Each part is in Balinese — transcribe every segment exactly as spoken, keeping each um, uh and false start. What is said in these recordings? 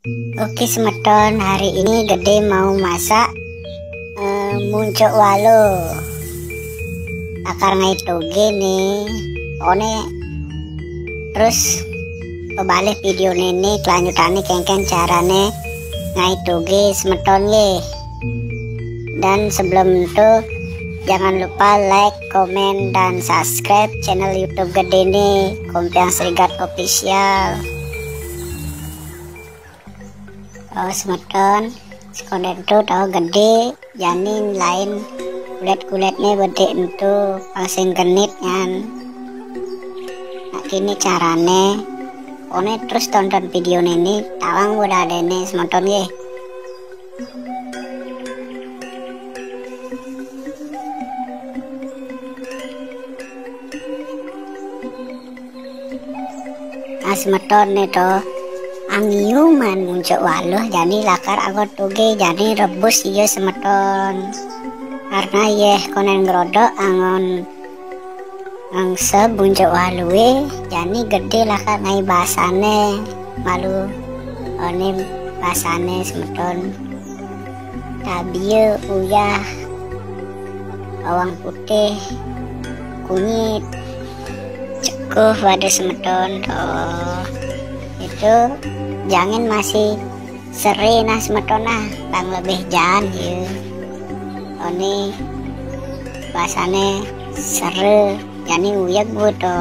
Oke semeton, hari ini Gede mau masak eh, muncuk waluh. Lakar ngai toge ne. One terus pebalih video ne, kelanjutane kengken carane ngai toge semeton ye. Dan sebelum itu, jangan lupa like, komen, dan subscribe channel YouTube Gede ne, Kompiang Serigat Official. Oh semeton, sekonden tu tau Gede jani lain kulit-kulitne bedik entu, pang sing genit nyan. Nak kini carane, one terus tonton video ne, tawang bedadene semeton ye. Nah semeton ne to, angiuman muncuk waluh, jani lakar angon toge, jani rebus ye semeton. Karena ye konden ngrodok angon angse muncuk waluhe, jani Gede lakar ngai basane malu. One basane semeton: tabie, uyah, bawang putih, kunyit, cekuh pade semeton to. Itu jangin masih sere nah semeton nah, pang lebih jan ye. One basane sere, jani uyeg bu to.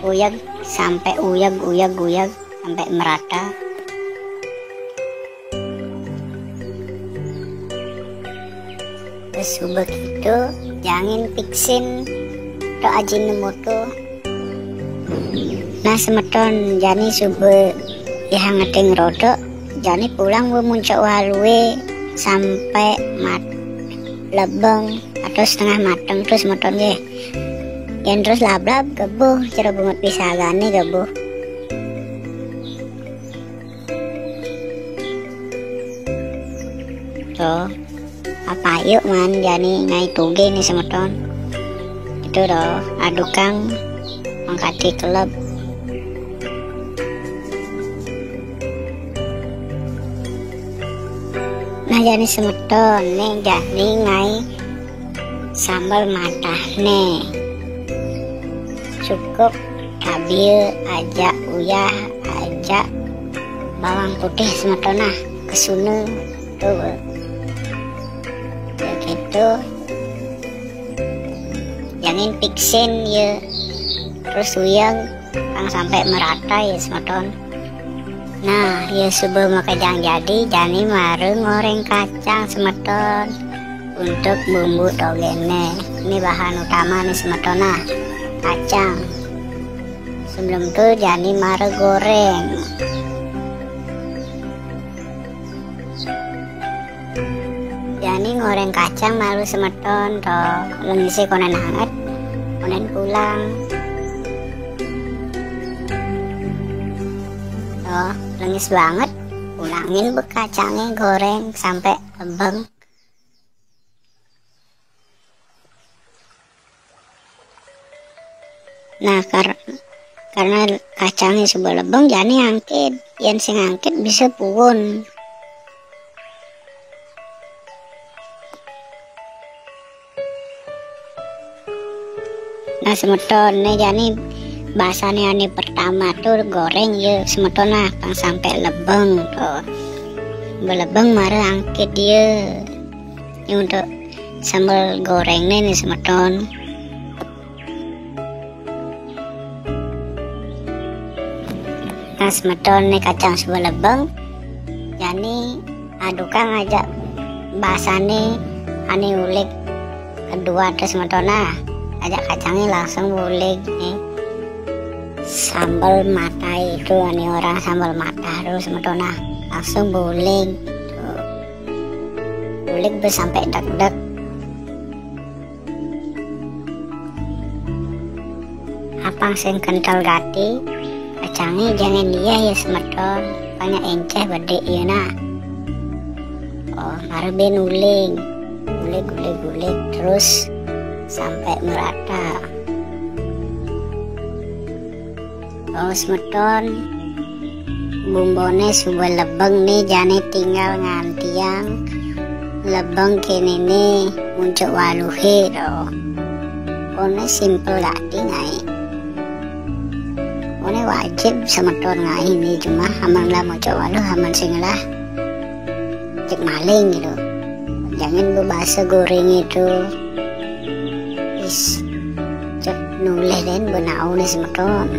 Uyeg sampai uyeg, uyeg, uyeg sampai merata. Terus suba kitu, jangin pixin to Ajinomoto. Nah semeton, jani suba ye angete ngrodok, jani pulang be muncuk waluhe sampai mat-, lebeng atau setengah mateng terus semeton ye. Yen terus lablab, gebuh, cero bungut pisagane gebuh. To, apa yuk man jani ngai toge ne semeton. Itu to, adukang mangkati keleb. Nah jani semeton ne jani ngai sambel matahne. Cukup tabie ajak uyah, ajak bawang putih semeton nah, kesune tu. Begitu. Jangin pixin ye. Terus uyeg pang sampai merata ye semeton. Nah, ye suba makejang jadi, jani mara ngoreng kacang semeton untuk bumbu togene. Ini bahan utama ne semeton nah, kacang. Sebelum tu jani mara goreng. Jani ngoreng kacang malu semeton to, lengise konden anget, konden pulang. To, lengis banget, pulangin be kacange goreng sampai lebeng. Nah, kar-, karena kacange suba lebeng, jani angkit. Yen sing angkit bisa puun. Nah, semeton, ne jani basane ane pertama tu goreng ye semeton, nah, pang sampai lebeng tu. Belebeng mara angkit ye. Ini untuk sambel gorengne ne semeton. Nah, semeton, ne kacang suba lebeng, jani adukang ajak basane ane uleg kedua tu semeton, nah, ajak kacange langsung uleg ne. Sambel matahe tu ane orang sambel matah tu semeton, nah, langsung uleg. Tu. Uleg be sampai degdeg. Apang sing kentel gati, kacange jangin iyeh ye semeton, pang nyak enceh bedik ye nah. Oh, mara ben uleg, uleg, uleg, uleg terus sampai merata. Oh, semeton, Bumbuné suba lebeng né, jani tinggal ngantiang lebeng kéné né muncuk waluhé to. Oné simpel gati ngai. Oné wajib semeton ngai né, cuma amen lah muncuk waluh, amen sing lah cék maling gitu. Jangan bebasa goreng itu. Is, cék nulih dén benau né semeton.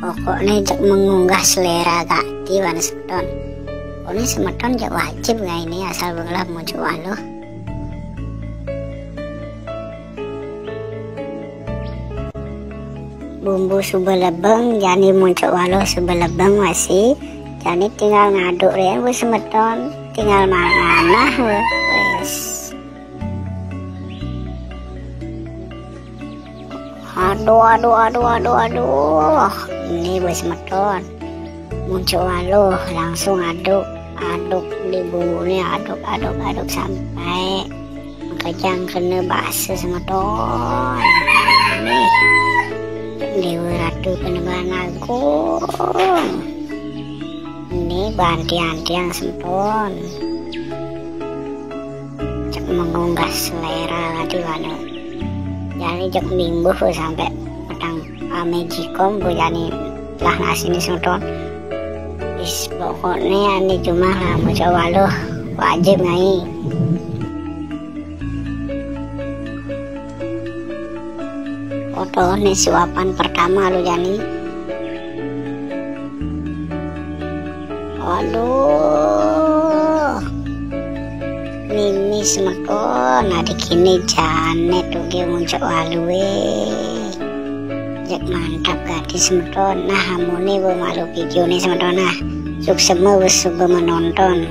Pokokné cék mengunggah selera gati wané semeton. Oné semeton cék wajib ngai né, asal beungelah muncuk waluh. Bumbu suba lebeng, jani muncuk waluh suba lebeng wasi. Jani tinggal ngaduk ré, Bu semeton. Tinggal manganah, wé. Wés. Aduh, aduh, aduh, aduh, aduh. Ini, Bu semeton. Muncuk waluh, langsung aduk. Aduk di bumbuné, aduk, aduk, aduk sampai makejang kéné basa semeton. Nih, Déwa Ratu Panembahan Agung. Ini bantian tiang semeton. Cék mengunggah selera gati wané. Jani cék mimbuh sampai petang amé jikom, Bu, jani lah nasiné semeton. Is, pokokné ané cuma lah muncuk waluh wajib ngai. Otoné suapan pertama lu jani. Aduh. Mimi semeton, adi kéné jané tuh gé muncuk waluhé. Cék mantap gati semeton. Nah, amuné Bu malu vidéoné semeton nah. Suksma wis suba menonton.